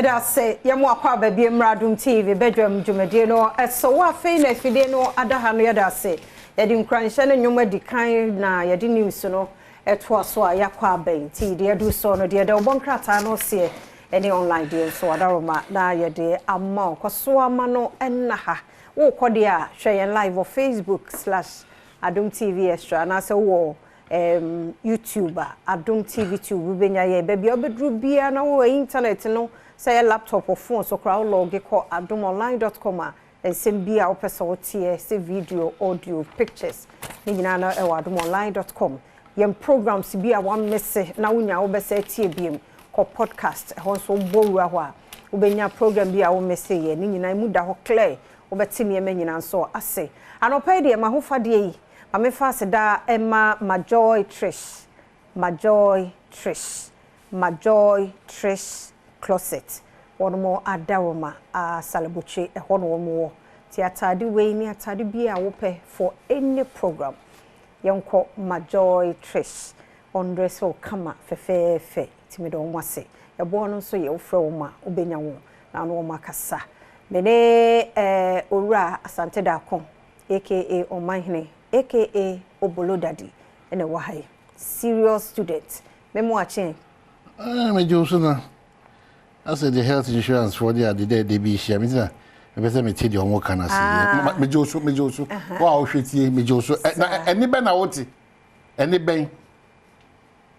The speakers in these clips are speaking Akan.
Yɛda ase yɛ mo akwaaba bie mmra Adom TV badwam dwumadie no so wɔ afei na afidie no ada ha no yɛda ase yɛde nkuranhyɛ ne nnwom adi kan na yɛde news no toa so a yɛakɔ aba yi nti deɛ aduru soɔ no deɛ dawubɔ nkrataa no seɛ ɛne online deɛ nso adaworoma na yɛde ama wo kɔ so ama no nna ha wokɔ deɛ a hwɛ yɛn live wɔ Facebook slash Adom TV Extra anaasɛ wowɔ Erm YouTube a, Adom TV Tube wobɛnya yɛn. Baabi a wobɛduru biara na wowɔ internet no, sɛ ɛyɛ laptop or phone so koraa, wo lɔge kɔ adomonline dot com a, nsɛm bi a wopɛ sɛ woteɛ, sɛ video, audio, pictures, ne nyinaa no ɛwɔ adomonline dot com. Yɛn programs bi a woamese na wonya a wobɛsɛ atie biom, kɔ podcast, ɛhɔ nso wobɔ wura hɔ a, wobɛnya program bi a womeseeɛ, ne nyinaa emu da hɔ clear, wobɛte nneɛma nyinaa nso ase. Anɔpa yi deɛ, m'ahofadeɛ yi, Ma memfa aseda mma Majoy Trish, Majoy Trish, Majoy Trish Closet. Wɔn adaworoma a Salabutwe ɛhɔ na wɔn wɔ. Nti ataade wei ne ataade biara a wopɛ for any program, yɛnkɔ Majoy Trish. Wɔn dress wo kama fɛfɛɛfɛ. Nti meda wɔn ase. Ɛboɔ no nso yɛ wofrɛ wɔn a wobɛnya wɔn na wo ne wɔn akasa. Me ne eh, Owura Asante Darko aka Ɔmanhene aka Obolo Daddy na ɛwɔ ha yi. Serious student. Me mo akye. Ah, me gye so na. Asɛ de health insurance for de ade dɛ de bi hyia me ntina. Mepɛ sɛ mete deɛ ɔmo ka no ase. Ah. Me gye so, me gye so. Wo a wohwɛ tie, me gye so. Na ɛne bɛn na wote? Ɛne bɛn?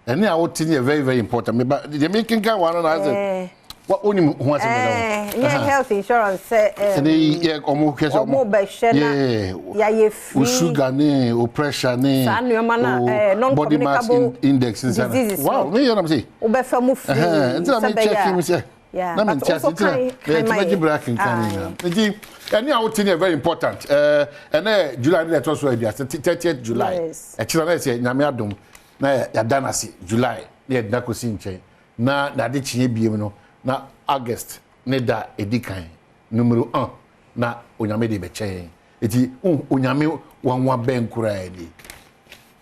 Ɛne a wote no yɛ very very important. Meba deɛ mekenkan wɔ ano na ayɛ sɛ wa wonim ho asɛm dada wo. Nyɛ health insurance sɛ ɛne yɛ ɔmo hwɛ sɛ ɔmo bɛhwɛ na yɛayɛ free. O sugar ne o pressure ne saa nneɛma na non body mass index ne diseases. Wow, me yɛ nam sɛ. Wobɛfa mu free sɛ bɛyɛ a. Yeah, na mente ase nti na yɛtumi agye berɛ akenkan ne nyinaa nti ɛne a wote no yɛ very important ɛnɛ July ne ɛtɔ so aduasa 30th July ɛkyerɛ na ɛsɛ nyame adom na yɛada no ase July na yɛde no akɔsi nkyɛn na n'ade kyeɛ biem no na August ne da ɛdi kan numero 1 na onyame de bɛkyɛ yɛn nti onyame wanwa bɛn koraa ni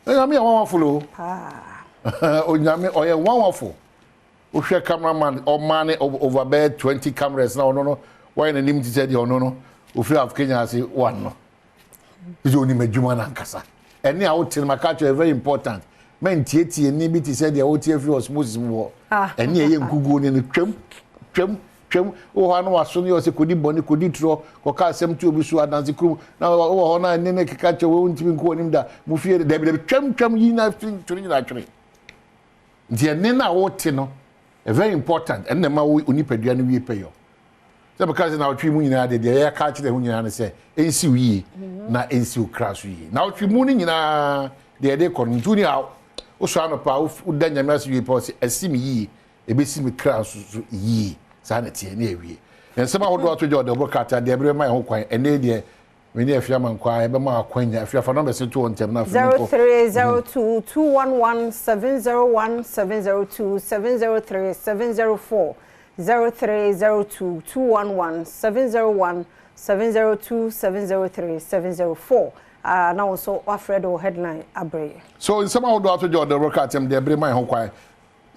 onyame yɛ wanwafo lo onyame ɔyɛ wanwafo wohwɛ cameraman ɔmane over bɛyɛ 20 cameras na ɔno no wɔyɛ n'anim te sɛ deɛ ɔno no ofiri af Kenya ase one no sɛ onim adwuma no ankasa ɛne a wote no maka kyerɛ very important mɛntietie nne bi te sɛ deɛ wote afiri osmosis mu hɔ ah. ɛne ɛyɛ nkuguo ne no twam twam twam wowɔ hɔ a na waso ne ɔsɛ kɔdi bɔne kɔdi torɔ kɔka asɛm to obi so adanse kurom na wowɔ hɔ na ɛne ne keka kyerɛ wo ntumi nkɔ anim da mo fie dabi dabi twam twam yi na twene nyina twene nti ɛne no a wote no very important ɛne na ɛma wo onipadua no wie pɛyɔ Sɛ meka sɛ naawɔtwe mu nyinaa deɛ deɛ yɛka akyerɛ ho nyinaa ne sɛ ɛnsi wo yie na ɛnsi wo kra so yie. Naawɔtwe mu no nyinaa deɛ yɛde kɔ no nti woni a wosɔ anɔpa woda nyame ase wie pɛ ɔsɛ ɛsi me yie ɛbɛsi me kra nso so yie saa na ɛteɛ ne awie. Nsɛm ahodoɔ ato gya ɔde ɔbɔ krataa deɛ ɛbere ma yɛn ho kwan ɛnɛ deɛ me ne Afia Mankwaa yɛbɛma akwanya Afia fa numbers no to hɔ ntɛm na afei menkɔ. 0302 211 701 702 703 704 0302 211 701 702 703 704 Ah, na wo nso woafrɛ de wo headline abrɛ yɛn. So nsɛm ahodoɔ ato gya ɔde ɔbɔ krataa mu deɛ ɛbere ma yɛn ho kwan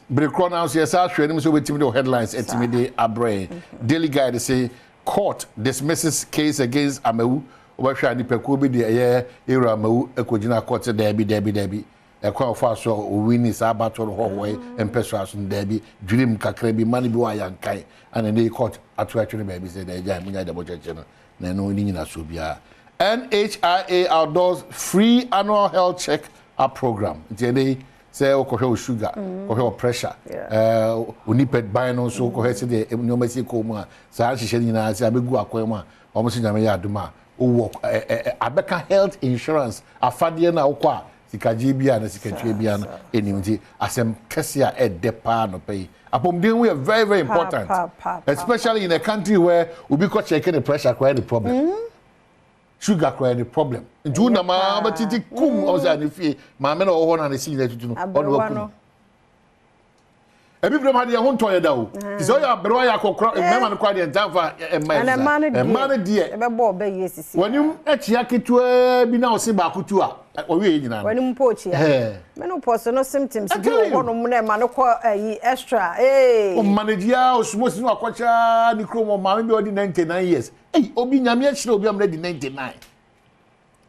Bere korɔ no ara nso yɛsan hwɛ anim sɛ wobɛtumi de wo headlines atumi de abrɛ yɛn. Daily Guide se Court dismisses case against Amawu. Wobɛhwɛ a nnipakuo bi de ɛyɛ Aaron Amawu kɔgyina court sɛ daabi, daabi, daabi. Ɛkwan a ɔfaa so a ɔwinii saa abatoɔ no hɔhoɔ yi mpɛsoa so no daabi. Dwirim kakra bi, mma no bi wɔ a yɛankae. Ɛna ɛnnɛ yi court ato atwene baabi sɛ daabi gyae, monnyae deɛ mokyerɛkyerɛ no na ɛno nni nyinasoɔ biara. NHIA outdoors free annual health check up program. Nti ɛnnɛ yi sɛ wokɔhwɛ wo sugar mm. kɔhwɛ wo pressure eh, wo nipa ban no nso kɔhwɛ sɛdeɛ nneɛma si kɔ mu a saa nhyehyɛ no nyinaa sɛ abɛgu akwan mu a wɔn sɛ nyame yɛ adom a wowɔ eh, eh, abɛka health insurance afadeɛ no a wokɔ a sikagyeɛ biara na sikatua biara no ɛnim nti asɛm kɛse a ɛdɛ paa nɔpɛ yi apɔmuden ho yɛ very very important especially in a country where obi kɔ check ne pressure koraa ne problem. Mm -hmm. Sugar koraa ne problem. Nti wo nam ara bɛtete kum ɔsɛ ne fie maame na ɔwɔ hɔ na ne si nyina tutu no ɔne wakum. Ebi binom ha deɛ ho ntɔ yɛ da o. Te sɛ ɔyɛ aberewa yɛ akɔkora mmarima no koraa deɛ ntaa mfa mma yɛ saa. Mmaa no deɛ. Ɛbɛbɔ ɔbɛ yie sisi. W'anim akyia ketewaa bi na ɔse baako tu a. Ɔwie yɛ nyinaa no. W'anim mpo okyia. Menopause no symptoms bi wɔ hɔnom na ɛma no kɔ ayi extra. Ee. O manage ya osmosis no akɔkyɛ ne kurom maame bi ɔdi 99 years. Ei, obi Nyame ahyira obi amena di 99.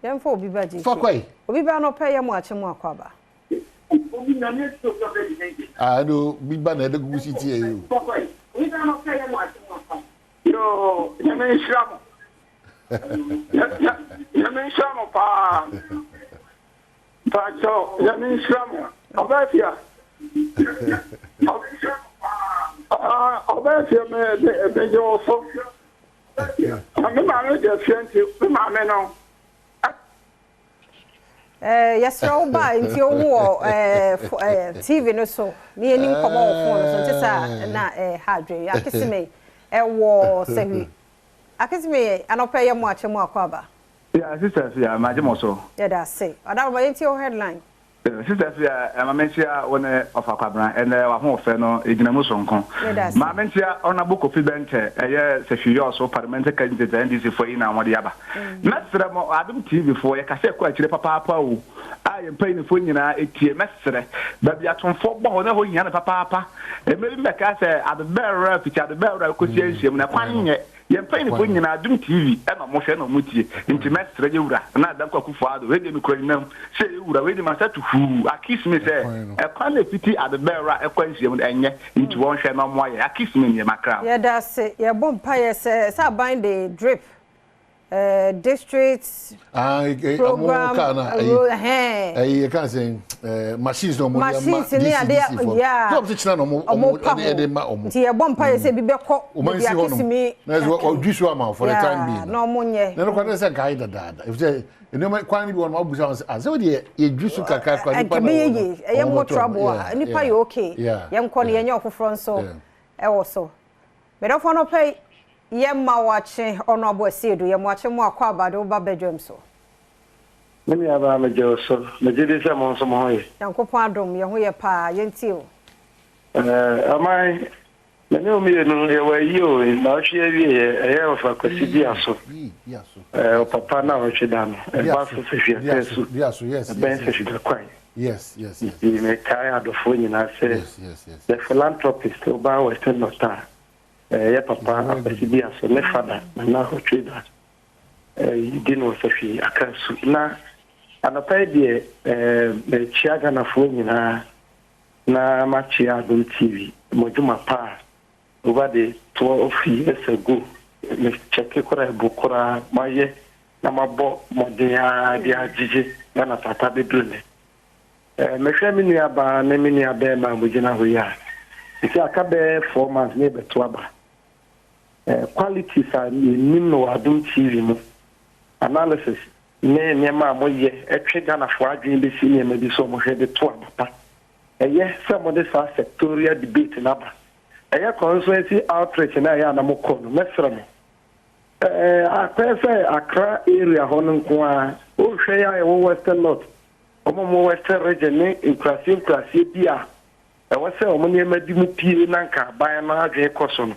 Yɛmfa obi ba gye. Fa kɔe. Obi ba no pɛ yɛ mo akye mo akɔ aba. Obi Nyame ahyira obi amena di 99. Ah, no, bi ba na ɛde gugu si tie yi o. Fa kɔe. Obi ba no pɛ yɛ mo akye mo akɔ aba. Yoo, Nyame nhyira mo. Nyame nhyira mo paa. Mpakyɛw, Nyame nhyira mo. Ɔbaa fia. Ɔbaa fia me me gye wo so. Me maame deɛ fia nti me maame no. Eh, yɛsrɛ wo ba nti ohu wɔ eh, eh, TV no so ne yɛni nkɔmmɔ wɔ phone no so nti saa na eh, ha adwene akeseme ɛwɔ sɛhwi akeseme anɔpɛ yɛ mo akyɛ mu akɔ aba. Yeah, sister Fia, magye mo so. Yɛda ase. Ɔdaroma yɛntie wo headline. Sister Fia, ma menkyia wo ne Ɔfa Kwabena. Ɛnnɛ w'ahoɔfɛ no egyina mu soronko. Yɛda ase. Ma menkyia Honourable Kofi Bɛntɛ, ɛyɛ Sefwi Yɔɔso Parliamentary Candidate a NDC foɔ ayi na wɔde aba. Mɛsrɛ mo, Adom TV foɔ, yɛkasa ɛkɔ akyire papaapa o, a yɛn mpanyinifoɔ nyinaa ɛtie. Mɛsrɛ, baabi atomfoɔ bɔ hɔ na ɛhɔ hia no papaapa. Mmerɛ bi mɛkaa sɛ Adebɛɛwerɛ, fiti Adebɛɛwerɛ kɔsi Anhyiam no, ɛkwan nyɛ. Yɛn mpanyinfoɔ nyinaa Adom TV na ɔmo hwɛ na ɔmo tie nti mɛsrɛ yɛ wura Nana Dankwa Akufo Addo wei deɛ mekura nyinam sɛ yɛ wura wei deɛ masa to huu accuse me sɛ ɛkwan na ɛfiti Adebɛɛrɔ a ɛkɔ nhyiam no ɛnyɛ nti wɔn hwɛ na ɔmo ayɛ accuse me neɛ makra. Yɛda ase yɛbɔ mpaeɛ sɛ sɛ aban de drip eh, district Ah, eh, eh, program car na ro ɛhɛn. ɛyi yɛ kan sɛ ɛɛ machines na ɔmo de ama Machines ne ade DCDC fo. yeah. Sɛ ɔmo ti kyerɛ na ɔmo ɔmo pa ɔmo ɛde ɛde ma ho ɔmo. nti yɛbɔ mpaeɛ sɛ ebi bɛkɔ Ɔmo baabi nsi hɔ nom. akesimi Na ɛsɛ ɔdwi so ama for the time being. na ɔmo nyɛ Na ɛno kwan sɛ nka ayɛ dadaada. Efisɛ nneɛma kwan no bi wɔ no abusa wɔn sɛ ah sɛ wɔde yɛdwi so kakra kora nka nipa na bɛyɛ wɔ no. yie ɛyɛ Ɔmo more bɛtɔ. trouble a Yeah, nipa yeah, yɛ okay yeah, yɛnkɔ no yeah. yɛnyɛ ɔfoforɔ nso Yeah. ɛwɔ so medɔfo no pɛ yɛma wakye ɔno abo asiedu yɛma wakye mu akɔ abade woba badwam so. Me nuabaa megye wo so. Megye di sɛ mo nso mo ho ye. Nyankopɔn adom yɛn ho yɛ paa. Yɛntie o. Eh, ɔman, me ne wo mmienu yɛwɔ ayi o, nnawɔtwe awieɛ, ɛyɛ ɔfa Kwasi Biaso, eh, ɔpapa nnawɔtwe da no, ɛba so sɛ hwiatɛ su, ɛbɛn sɛ hwida kwan. Nti mekae adɔfoɔ nyinaa sɛ the philanthropist, woba Western North a, eh, yɛ papa Akwasi Biaso, ne fada Nana Hotweda, eh, di no wɔ Sahwi Accra Su. Na anɔpa yi deɛ, eh, mekyea Ghanafoɔ nyinaa na makyea Adom TV, mo adwuma pa a over the 12 years ago, me kyɛke koraa ɛbo koraa moayɛ na moabɔ mmɔden ara de agyegye Ghana tata bɛduru nnɛ. Eh, mehwɛ me nua baa ne me nua bɛrima a mogyina hɔ yi a, ɛsɛ aka bɛyɛ 4 months ne yɛbɛto aba. Eh, qualities a yɛnim no wɔ Adom TV mu, analysis ne nneɛma a moyɛ ɛtwe Ghanafoɔ adwene bɛsi nneɛma bi so a wɔhwɛ de to aba pa. Ɛyɛ sɛ mode saa sectorial debate no aba. Ɛyɛ constituency outreach na ɛyɛ a na mokɔ no, mɛsrɛ mo. Ɛɛ akɔyɛ sɛ Accra area hɔ no nko ara, wohwɛ yɛ a ɛwɔ Western North, wɔn a wɔwɔ Western region ne nkuraseɛ nkuraseɛ bi a ɛwɔ sɛ wɔn nneɛma bi mu pie na nka aban no adwene kɔ so no,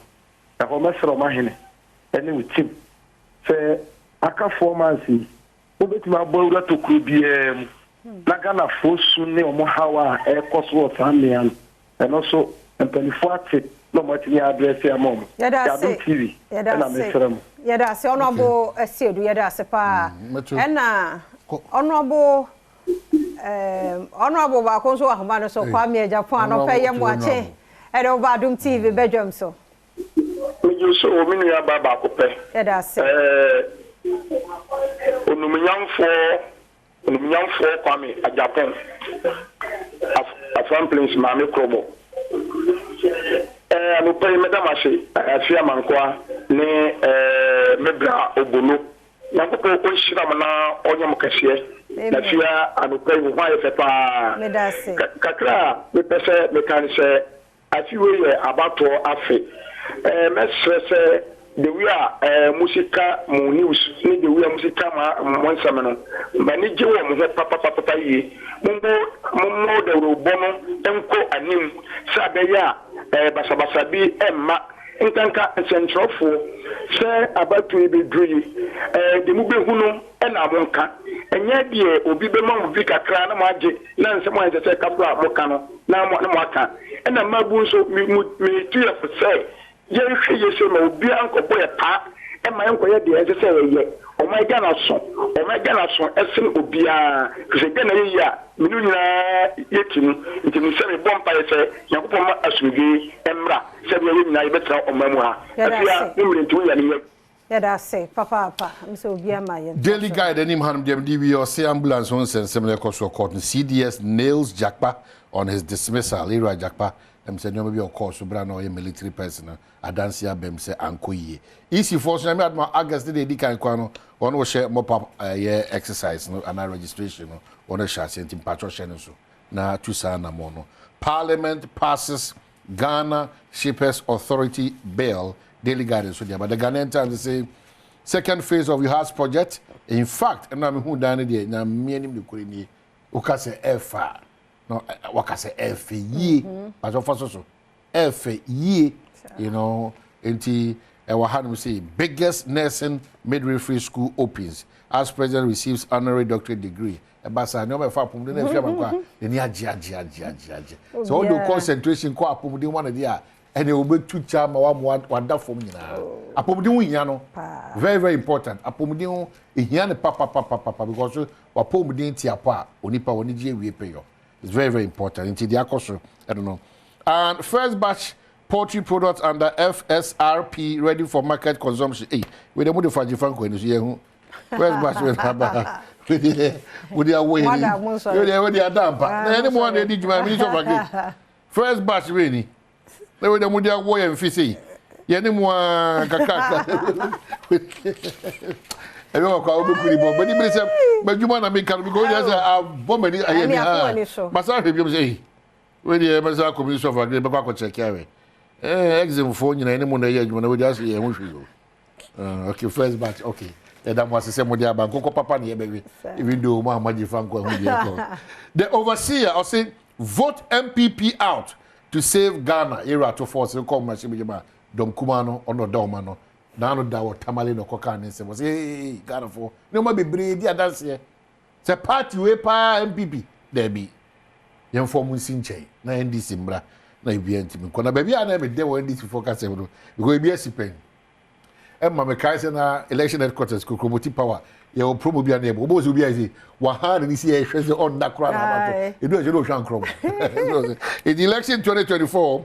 ɛhɔ mɛsrɛ wɔn ahene ne wo team sɛ aka 4 months yi, wobɛtumi abɔ awura tokuro biara mu na Ghanafoɔ su ne wɔn haw a ɛrekɔ so wɔ saa mmea no, ɛno nso mpanimfoɔ ate na wɔn atumi address ama wɔn. Yɛda ase. Adom TV Yɛda ɛna ase. mesrɛ mo. Yɛda ase Honourable Asiedu, yɛda ase paa. Mɛto. Ɛna Kɔ. Honourable Honourable baako nso wɔ ahoma no so, Kwame Agyapong anɔpɛ yɛ mo akye ɛde wo ba Adom TV badwam so. Megye so wɔ me nua ba baako pɛ. Yɛda ase. Onumunyamfoɔ Kwame Agyapong, Afram Plains Maame Korɔbɔ. Anɔpa yi mɛda mo ase, Afi Amankoa ne me bra Obono. Nyankopɔn ɔnhyira mo na ɔnyɛ mo kɛseɛ. Na fia anɔpa yi wo ho ayɛ fɛ paa. Meda ase. Kakra a mepɛ sɛ meka ne sɛ afe wei yɛ abatoɔ afe. Mɛsrɛ sɛ the way a mo si ka mo news ne the way a mo si ka mo nsɛm no, m'ani gye wɔ mo ho papapapa yie. Mommɔ dawurobɔ no nkɔ anim sɛ abɛyɛ a basabasa bi mma nkanka nsɛnkyerɛwfoɔ sɛ abatoɔ yi bɛduru yi, deɛ mobɛhu no ɛna monka. Ɛnyɛ deɛ obi bɛma mo biribi kakra na moagye na nsɛm a ɛnsɛ sɛ ɛka koraa a moka no na mo na moaka. Ɛna mmabu nso, me mo metu yɛ fo sɛ yɛnhwɛ yie sɛ ma obiara nkɔbɔ yɛ paa mma yɛnkɔyɛ deɛ ɛnsɛ sɛ yɛyɛ. Ɔman Ghana so, ɔman Ghana so sen obiara, firi sɛ Ghana yɛ yie a, me ne wo nyinaa yɛte mu. Nti mesɛ mebɔ mpaeɛ sɛ Nyankopɔn mma asomdwoeɛ mmra sɛdeɛ yɛn nyinaa yɛbɛtena ɔman mu ha. Yɛda Afei a ase. mo mmerɛ nti woyɛ ne yɛ. Yɛda ase papaapa. Ɛm sɛ obi ama yɛn Daily ntoasoɔ. Guide anim hanom deɛ mede wie ɔse ambulance ho nsɛnsɛm na ɛkɔ soɔ court no CDS nails Jakpa on his dismissal Ira Jakpa ɛm sɛ nneɛma bi a ɔkɔɔ so berɛ a na ɔyɛ military person no adanseɛ abam sɛ ankɔ yie EC foɔ nso Nyame adom a August ne deɛ ɛdi kan koraa no wɔn wɔhyɛ mop up ɛyɛ exercise no anaa registration no wɔn hyɛ aseɛ nti mpakyɛw hyɛ no nso na tu saa anammɔn no Parliament passes Ghana Shippers Authority Bill, Daily Guide nso de aba. The Ghanaian Times say second phase of UHAS project. In fact, ɛna mehu dan no deɛ nyame anim ne kore nie. Woka sɛ ɛfa a, na waka sɛ ɛfɛ yie. Pasɛ ɔfa so so. Ɛfɛ yie. You know, nti ɛwɔ hanom sɛ biggest nursing midwifery school opens as president receives honorary doctorate degree. Ɛba saa nneɛma ɛfa apɔmuden na efi ama kɔ a n'ani agye agye agye agye agye. Sɛ ɔde o concentration kɔ apɔmuden ho anade a ɛnna obetu kya ama wamoa wada fam nyinaa. Apɔmuden ho hia no very very important. Apɔmuden ho ehia no papapapapa because wapɔmuden ti apɔ a onipa wɔn gye awie pɛyɔ. It's very very important. Nti deɛ akɔ so ɛno no. And first batch poultry products under FSRP ready for market consumption. Hey, wei de mo de fa gye fa nkɔ ani so yɛn ho. First batch wei na ba. Wei de mo de awɔ yɛn ni. Wei de wei de ada mpa. Na yɛn ne mo ana edi dwuma Ministry of Agric. First batch wei ni. Na wei de mo de awɔ yɛn fi sei. Yɛn ne mo a kakra. Ɛbɛ wɔ kɔ a wobɛku ni bɔ. Bɛni bere sɛ madwuma na meka no because wei de sɛ abɔ m'ani ayɛ ni ha. Masa ahwɛ biom sɛ ei. Wei deɛ yɛbɛsan akɔ Ministry of Agric bɛkɔ akɔ kyɛke ahwɛ. Eh, Exim foɔ nyina yɛne mo na ɛyɛ adwuma na wei deɛ asɛ yɛn ho hwee o. Uh, okay, first batch, okay. Yɛda mo ase sɛ mode aba nkokɔ papa na yɛbɛwe even though mo a moagye fa nkɔ ahu deɛ ɛkɔ. The overseer ɔse vote MPP out to save Ghana. Yɛwura ato force kɔ mmarahyɛbadwam a dɔm kumaa no ɔno ɔda ɔma no n'ano da wɔ Tamale na ɔkɔkaa ne nsɛm ɔse hey Ghanafoɔ nneɛma bebree di adanseɛ Sɛ party wei paa NPP daabi yɛmfa ɔmo nsi nkyɛn na NDC mmra na ebia ntumi nkɔ na baabi a na ɛmɛ dɛ wɔ NDC foɔ kasa mu no because ebi asi pɛn ɛma mekae sɛ na election headquarters kokromoti power yɛwɔ promo bi a na yɛbɔ wɔbɔ sɛ obi ayɛ sɛ wahan n'ani si yɛhwɛ sɛ ɔnna koraa na abato edu ɛhyɛ na ɔhwɛ ankorɔ in the election 2024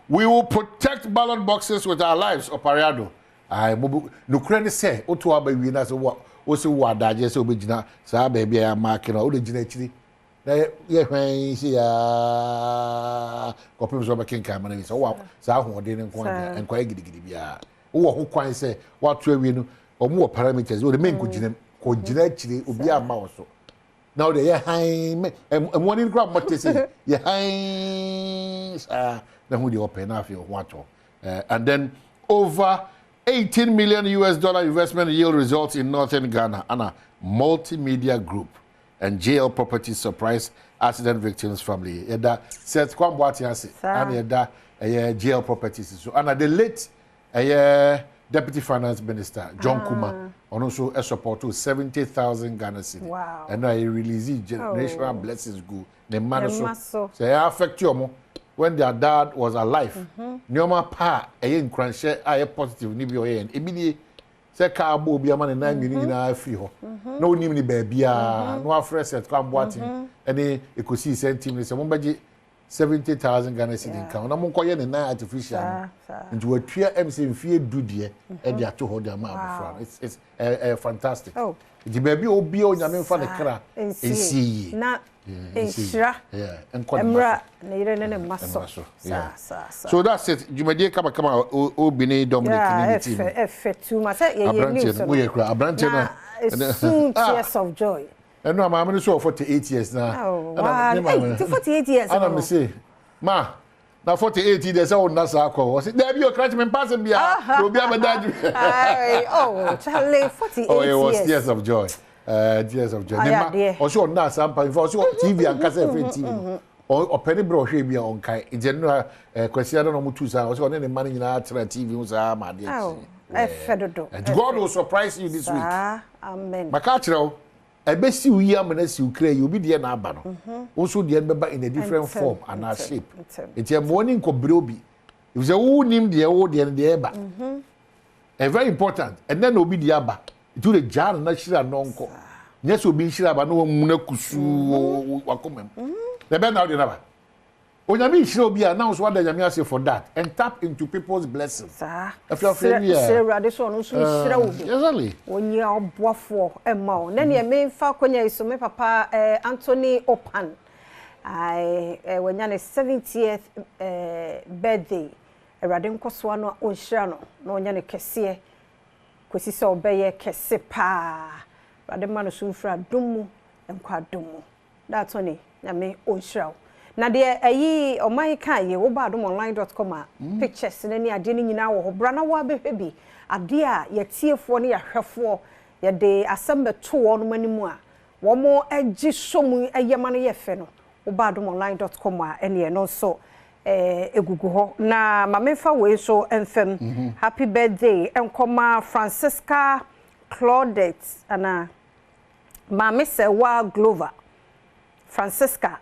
we will protect ballot boxes with our lives ɔpareado Ae, mo, nokorɛ ne sɛ, woto aba wie na sɛ wo, wose wowɔ adagyeɛ sɛ wobɛgyina saa baabi a yɛamaake no a, wode gyina akyiri na yɛ hwɛn sei ara kɔpem sɛ wobɛkenkan ama no awie. Sɛ wowɔ saa ahoɔden no nko ara deɛ, nkɔyɛ gidigidi biara. Wowɔ ho kwan sɛ woato awie no, wɔn wɔ parameters, wode menkɔgyina mu, kɔgyina akyire, obiara mma wo so. Na wode yɛ hann, mmoa no koraa mmɔ te sɛ yɛ hann saa na hu deɛ ɔpɛ na afei wo ho atɔ. Uh, and then over 18 million US dollar investment yield results in northern Ghana. Anna Multimedia Group and JL Properties surprise accident victims family. Yɛda Seth Kwambo ate ase. Ana yɛda ɛyɛ JL Properties so. Ana the late ɛyɛ Deputy Finance Minister John ah. Kuma ɔno nso support 70,000 Ghana cedi. Wow. Ɛno a release generational oh. blessings gu ne mma no so. Sɛ ɛyɛ affect wɔn when their dad was alive. Mm-hmm. Nneɛma pa a ɛyɛ nkuranhyɛ a ɛyɛ positive ne bi ɔyɛ yɛn. Ebi nie sɛ kaa bɔ obi ama ne nan mmienu mm-hmm. nyinaa firi hɔ mm-hmm. na onim ne baabiara na wafrɛ sɛ Kwamboaten ɛne ekosii sɛ ntim ne sɛ mo bɛgye 70,000 Ghana cedi nka ho na monkɔyɛ ne nan artificial no nti watua ɛm sɛ mfie du deɛ ɛde ato hɔ de ama abɔfra no it's it's ɛyɛ fantastic oh. nti baabi a obi a onyame nfa ne kra nsie yie na nhyira mmra ne yere ne ne mma so saa saa saa so that's it dwumadie kamakama obi ne Dominic ne ne team ɛfɛ too much sɛ yɛyɛ news no woyɛ kura aberanteɛ no soon tears of joy Ɛno a maame no so wɔ 48 years na. Oh, wow. Ne maame. Hey, 48 years. Ana me se, ma, na 48 deɛ sɛ wonna saa kɔ. Ɔse, daabi o, krakye me mpa asɛm biara. Na obi abɛda adwuma. Oh, Charlie, 48 oh, it was years. tears of joy. Tears of joy. Ne ma, ɔse ɔnna saa mpa. Nfa ɔse TV ankasa ɛfrɛ TV no. Ɔpɛ ne berɛ ɔhwɛ bi a ɔnkae. Nti ɛno na eh, Kwasi ada na ɔmo tu saa. Ɔse ɔne ne mma no nyinaa tena TV ho saa ma adeɛ kye. Ɛfɛ dodo. God will surprise you this week. Amen. Maka akyerɛ wo. Ɛbɛsi wo yie ama no asi wo kra yie. Obi deɛ na aba no, wo nso wo deɛ no bɛba in a different form anaa shape. Nti ɛmma w'ani nkɔbere obi. Efisɛ wonnim deɛ wo deɛ no deɛ ɛreba. Ɛyɛ very important. Ɛnnɛ na obi deɛ aba. Nti wode gyaa no na hyira no na ɔnkɔ. Nyɛ sɛ obi nhyira aba na wamuna kusuu wɔ w'akoma mu. Na ɛbɛyɛ na wo deɛ no aba. Onyame nhyira obi a na wo nso wada Nyame ase for that and tap into people's blessing. Saa. Afei afei Srɛ wie a. srɛ Awurade sɛ ɔno nso nhyira wo bi. Exactly. Ɔnyɛ ɔboafoɔ mma wo. Na neɛ memfa akwanya yi so me papa eh, Anthony Opan ae, eh, wanya ne 70th eh, birthday. Awurade nkɔsoa no ɔnhyira no na ɔnyɛ no kɛseɛ kɔsi sɛ ɔbɛyɛ kɛse paa. Awurade mma no so mfiri adom mu nkɔ adom mu. Daa Tony, Nyame ɔnhyira wo. Na deɛ ɛyi ɔman yi kaa yie, woba adomonline dot com a, pictures no ne adeɛ no nyinaa wɔ hɔ. Bra na woa bɛhwɛ bi. Adeɛ a yɛatiefoɔ ne yɛahwɛfoɔ yɛde asɛm bɛto wɔnom anim a, wɔn gye sɔ mu yɛ ma no yɛ fɛ no, woba adomonline dot com a, ɛneɛ ɛno nso ɛgugu hɔ. Na ma memfa wei nso mfam. Happy birthday nkɔma Francisca Claudette anaa? Maame Serwaa Glover, Francisca,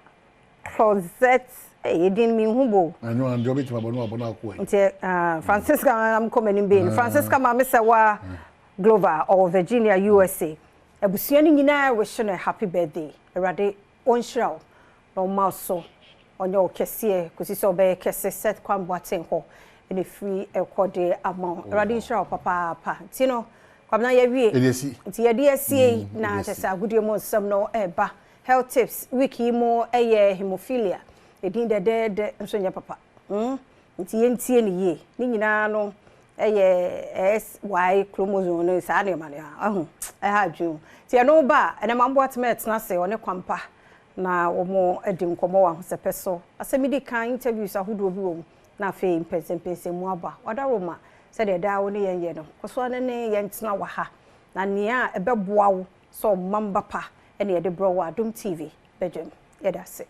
Closette, ei edin no menhu bo o. Ɛno ara deɛ ɔbɛtumi abɔ no wabɔ no akɔ ayi. Nti ah, Francisca na mekɔ m'anim bɛyi no. Francisca Maame Serwaa Glover, ɔwɔ Virginia, USA. Abusua no nyinaa wish no a happy birthday. Awurade ɔnhyira wo na ɔmma wo so ɔnyɛ wo kɛseɛ kɔsi sɛ ɔbɛyɛ kɛse Seth Kwan Boateng hɔ na ɛfiri ɛkɔ de ama wo. Awurade nhyira wo papaapa. Nti no Kwabena yɛawie. Yɛde asi. Nti yɛde asie yi na kyerɛ sɛ agodie mu nsɛm no ɛreba. Health tips week yi mu ɛyɛ hemophilia. Ɛdin dɛdɛɛdɛ nso nyɛ papa. Mm? Nti yɛntie no yie. Ne nyinaa no ɛyɛ XY chromosome no saa nneɛma no ahu ɛha adwene o. Nti ɛno ba a ɛnɛ Mamboa Tema ɛtena ase ɔne Kwampa na wɔadi nkɔmmɔ wɔ ahosɛpɛ so. Asɛm di kan, interviews ahodoɔ bi wɔ mu, na afei mpɛnsɛmpɛnsɛmu aba. W'adaworoma, sɛdeɛ daa wo ne yɛn yɛ no, kɔ so ara ne yɛn tena wɔ ha, na nea ɛbɛboa wo sɛ ɔmamba pa na yɛde brɛ wo wɔ Adom TV badwam. Yɛda ase.